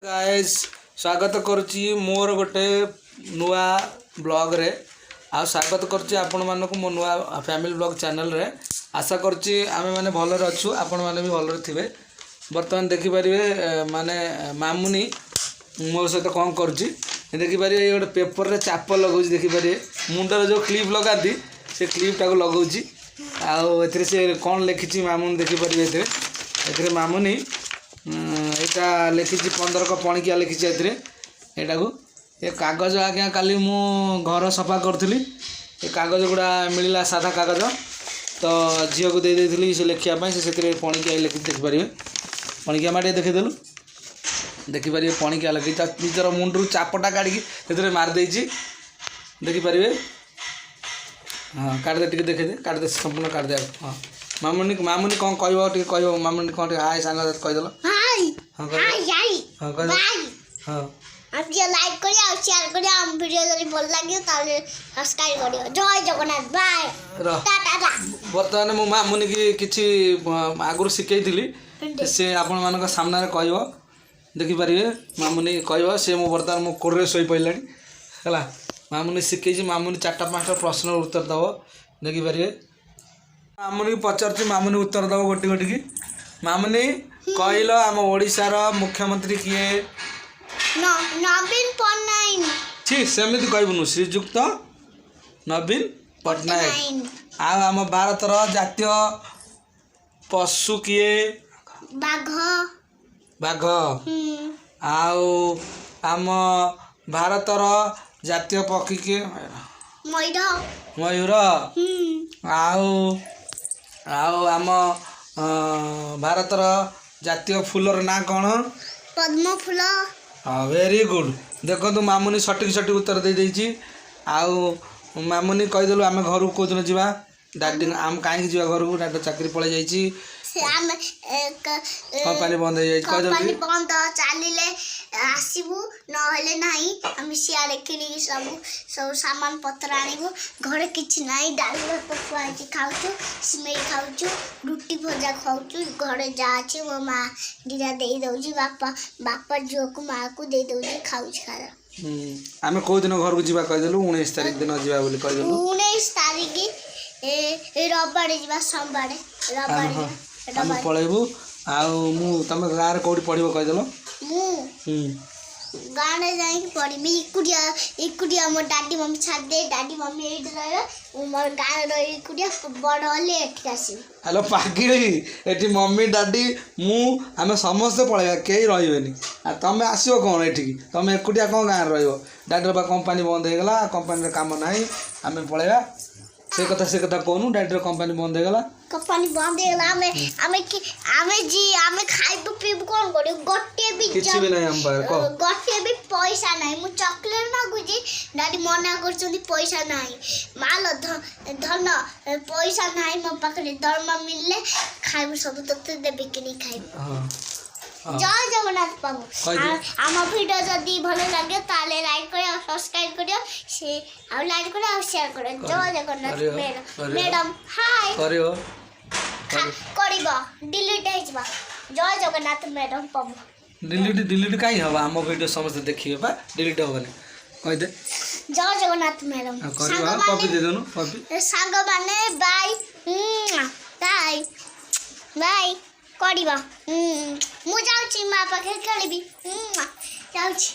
Guys, ସ୍ୱାଗତ କରୁଛି ମୋର ଗୋଟେ ନୂଆ ବ୍ଲଗ୍ରେ ଆଉ ସ୍ୱାଗତ କରୁଛି ଆପଣମାନଙ୍କୁ ମୋ ନୂଆ ଫ୍ୟାମିଲି ବ୍ଲଗ୍ ଚ୍ୟାନେଲ୍ରେ। ଆଶା କରୁଛି ଆମେମାନେ ଭଲରେ ଅଛୁ, ଆପଣମାନେ ବି ଭଲରେ ଥିବେ। ବର୍ତ୍ତମାନ ଦେଖିପାରିବେ ମାନେ ମାମୁନି ମୋ ସହିତ କ'ଣ କରୁଛି। ଦେଖିପାରିବେ, ଏଇ ଗୋଟେ ପେପରରେ ଚାପ ଲଗାଉଛି। ଦେଖିପାରିବେ, ମୁଣ୍ଡରେ ଯେଉଁ କ୍ଲିପ୍ ଲଗାନ୍ତି, ସେ କ୍ଲିପ୍ଟାକୁ ଲଗାଉଛି। ଆଉ ଏଥିରେ ସେ କ'ଣ ଲେଖିଛି ମାମୁନି, ଦେଖିପାରିବେ। ଏଥିରେ ଏଥିରେ ମାମୁନି ଏଇଟା ଲେଖିଛି, 15କ ପଣିକିଆ ଲେଖିଛି ଏଥିରେ। ଏଇଟାକୁ ଏ କାଗଜ ଆଜ୍ଞା, କାଲି ମୁଁ ଘର ସଫା କରୁଥିଲି, ଏ କାଗଜ ଗୁଡ଼ା ମିଳିଲା, ସାଧା କାଗଜ ତ ଝିଅକୁ ଦେଇ ଦେଇଥିଲି ସେ ଲେଖିବା ପାଇଁ। ସେ ସେଥିରେ ପଣିକିଆ ଲେଖିଛି। ଦେଖିପାରିବେ, ପଣିକିଆ ମା ଟିକେ ଦେଖିଦେଲୁ। ଦେଖିପାରିବେ, ପଣିକିଆ ଲେଖିଛି। ତା ନିଜର ମୁଣ୍ଡରୁ ଚାପଟା କାଢ଼ିକି ସେଥିରେ ମାରିଦେଇଛି। ଦେଖିପାରିବେ। ହଁ, କାଟିଦେ, ଟିକେ ଦେଖିଦେ, କାଟିଦେ, ସମ୍ପୂର୍ଣ୍ଣ କାଟିଦେ। ହଁ, ମାମୁନି, ମାମୁନି କ'ଣ କହିବ ଟିକେ କହିବ। ମାମୁନି କ'ଣ ଟିକେ ହାଇ ସାଙ୍ଗ କହିଦେଲ। ହାଇ। ହଁ, କହିଦେଲ। High high. ହଁ, କହିଦେଲ। ବାଇ। ହଁ। ଆମ ଟିକେ ଲାଇକ୍ କରିବ ଆଉ ସେୟାର କରିବ। ଆମ ଭିଡ଼ିଓ ଯଦି ଭଲ ଲାଗିବ, ତାହେଲେ ସବସ୍କ୍ରାଇବ୍ କରିବ। ଜୟ ଜଗନ୍ନାଥ, ବାଏ। ରହ। ଟାଟା। ବର୍ତ୍ତମାନ ମୁଁ ମାମୁନିକି କିଛି ଆଗରୁ ଶିଖେଇଥିଲି, ସେ ଆପଣମାନଙ୍କ ସାମ୍ନାରେ କହିବ। ଦେଖିପାରିବେ, ମାମୁନି କହିବ। ସେ ମୁଁ ବର୍ତ୍ତମାନ ମୋ କୋଳରେ ଶୋଇପଡ଼ିଲାଣି। ହେଲା, ମାମୁନି ଶିଖେଇଛି। ମାମୁନି ଚାରିଟା ପାଞ୍ଚଟା ପ୍ରଶ୍ନର ଉତ୍ତର ଦେବ। ଦେଖିପାରିବେ, ମାମୁନିକି ପଚାରୁଛି, ମାମୁନି ଉତ୍ତର ଦେବ ଗୋଟି ଗୋଟିକି। ମାମୁନି, କହିଲ, ଆମ ଓଡ଼ିଶାର ମୁଖ୍ୟମନ୍ତ୍ରୀ କିଏ? ନବୀନ ପଟ୍ଟନାୟକ। ଛି, ସେମିତି କହିବୁନୁ। ଶ୍ରୀଯୁକ୍ତ ନବୀନ ପଟ୍ଟନାୟକ। ଆଉ ଆମ ଭାରତର ଜାତୀୟ ପଶୁ କିଏ? ବାଘ। ବାଘ। ଆଉ ଆମ ଭାରତର ଜାତୀୟ ପକ୍ଷୀ କିଏ? ମୟୂର। ମୟୂର। ଆଉ ଆଉ ଆମ ଭାରତର ଜାତୀୟ ଫୁଲର ନାଁ କ'ଣ? ପଦ୍ମ ଫୁଲ। ହଁ, ଭେରି ଗୁଡ୍। ଦେଖନ୍ତୁ, ମାମୁନି ସଠିକ୍ ସଠିକ୍ ଉତ୍ତର ଦେଇଦେଇଛି। ଆଉ ମାମୁନି, କହିଦେଲୁ, ଆମେ ଘରକୁ କେଉଁଦିନ ଯିବା? ଡାଡି, ଆମେ କାହିଁକି ଯିବା ଘରକୁ? ଡାଡି ଚାକିରି ପଳେଇ ଯାଇଛି। ସେ ଆମେ କମ୍ପାନୀ ବନ୍ଦ ହେଇଯାଇଛି, କହିଦେଲୁ କମ୍ପାନୀ ଟିକେ। ବନ୍ଦ ଚାଲିଲେ ଆସିବୁ, ନହେଲେ ନାହିଁ। ଆମେ ସିଆଡ଼େ କିଣିକି ସବୁ ସବୁ ସାମାନ ପତ୍ର ଆଣିବୁ। ଘରେ କିଛି ନାହିଁ। ଡାଲି ଭାତ ଥୁଆ ହେଇଛି, ଖାଉଛୁ। ସିମେଇ ଖାଉଛୁ, ରୁଟି ଭଜା ଖାଉଛୁ। ଘରେ ଯାହା ଅଛି ମୋ ମା ଦିଟା ଦେଇ ଦଉଛି। ବାପା ବାପା ଝିଅକୁ ମାଆକୁ ଦେଇ ଦଉଛି, ଖାଉଛି ଖାଇବା। ଆମେ କେଉଁ ଦିନ ଘରକୁ ଯିବା କହିଦେଲୁ। 19 ତାରିଖ ଦିନ ଯିବା ବୋଲି କହିଦେଲୁ। 19 ତାରିଖ ଏ ରବିବାର ଯିବା, ସୋମବାର, ରବିବାର ଆମେ ହଁ ଯିବା। ଆମେ ରବିବାର। ପଳେଇବୁ। ଆଉ ମୁଁ ତମେ ଗାଁରେ କେଉଁଠି ପଢ଼ିବ କହିଦେଲ। ମୁଁ ଗାଁରେ ଯାଇକି ପଢ଼ିବି ଏକୁଟିଆ ଏକୁଟିଆ। ମୋ ଡାଡି ମମି ଛାଡ଼ିଦେ, ଡାଡି ମମି ଏଇଠି ରହିବ, ମୁଁ ମୋର ଗାଁରେ ରହିବି ଏକୁଟିଆ। ବଡ଼ ହେଲେ ଏଠିକି ଆସିବି। ହ୍ୟାଲୋ ପାଗିଳି, ଏଠି ମମି, ଡାଡି, ମୁଁ, ଆମେ ସମସ୍ତେ ପଳେଇବା, କେହି ରହିବେନି। ଆଉ ତମେ ଆସିବ କ'ଣ ଏଠିକି? ତମେ ଏକୁଟିଆ କ'ଣ ଗାଁରେ ରହିବ? ଡାଡିର ବା କମ୍ପାନୀ ବନ୍ଦ ହେଇଗଲା, କମ୍ପାନୀରେ କାମ ନାହିଁ, ଆମେ ପଳେଇବା। ସେ କଥା କହୁନୁ। ଡାଡିର କମ୍ପାନୀ ବନ୍ଦ ହେଇଗଲା। କମ୍ପାନୀ ବନ୍ଦ ହେଇଗଲା। ଆମେ ଆମେ କି ଆମେ ଜି ଆମେ ଖାଇବୁ ପିଇବୁ, କ'ଣ କରିବୁ? ଗୋଟିଏ ବି କିଛି ବି ନାହିଁ ଆମ ପାଖରେ, କହ। ଗୋଟିଏ ବି ପଇସା ନାହିଁ। ମୁଁ ଚକୋଲେଟ୍ ମାଗୁଛି, ଡାଡି ମନା କରୁଛନ୍ତି, ପଇସା ନାହିଁ। ମାଲ ଧନ, ପଇସା ନାହିଁ ମୋ ପାଖରେ। ଦରମା ମିଳିଲେ ଖାଇବୁ, ସବୁ ତୋତେ ଦେବି, କିଣିକି ଖାଇବୁ। ହଁ ହଁ ଜୟ ଜଗନ୍ନାଥ ବାବୁ। କହିଦେ। ଆମ ଭିଡ଼ିଓ ଯଦି ଭଲ ଲାଗେ, ତାହେଲେ ଲାଇକ୍ କରିବ, ସବସ୍କ୍ରାଇବ୍ କରିବ ସେ ଆଉ ଲାଇକ୍ କରିବ ଆଉ ସେୟାର କରିବ। ଜୟ ଜଗନ୍ନାଥ। କରିବ, ମ୍ୟାଡ଼ାମ। କରିବ। Madam, high. କରିବ। କରିବ, ଡିଲିଟ୍ ହେଇଯିବ। ଜୟ ଜଗନ୍ନାଥ ମ୍ୟାଡ଼ାମ ବାବୁ। ଡିଲିଟ୍ ଡିଲିଟ୍ କାହିଁ ହବ? ଆମ ଭିଡ଼ିଓ ସମସ୍ତେ ଦେଖିବେ ବା, ଡିଲିଟ୍ ହବନି, କହିଦେ। ଜୟ ଜଗନ୍ନାଥ ମ୍ୟାଡ଼ାମ। ଆଉ କରିବ। କପି ଦେଇଦେନୁ, କପି। ସାଙ୍ଗମାନେ, ବାଇ ବାଇ ବାଇ କରିବ। ମୁଁ ଯାଉଛି, ମା ପାଖରେ ଖେଳିବି, ଯାଉଛି।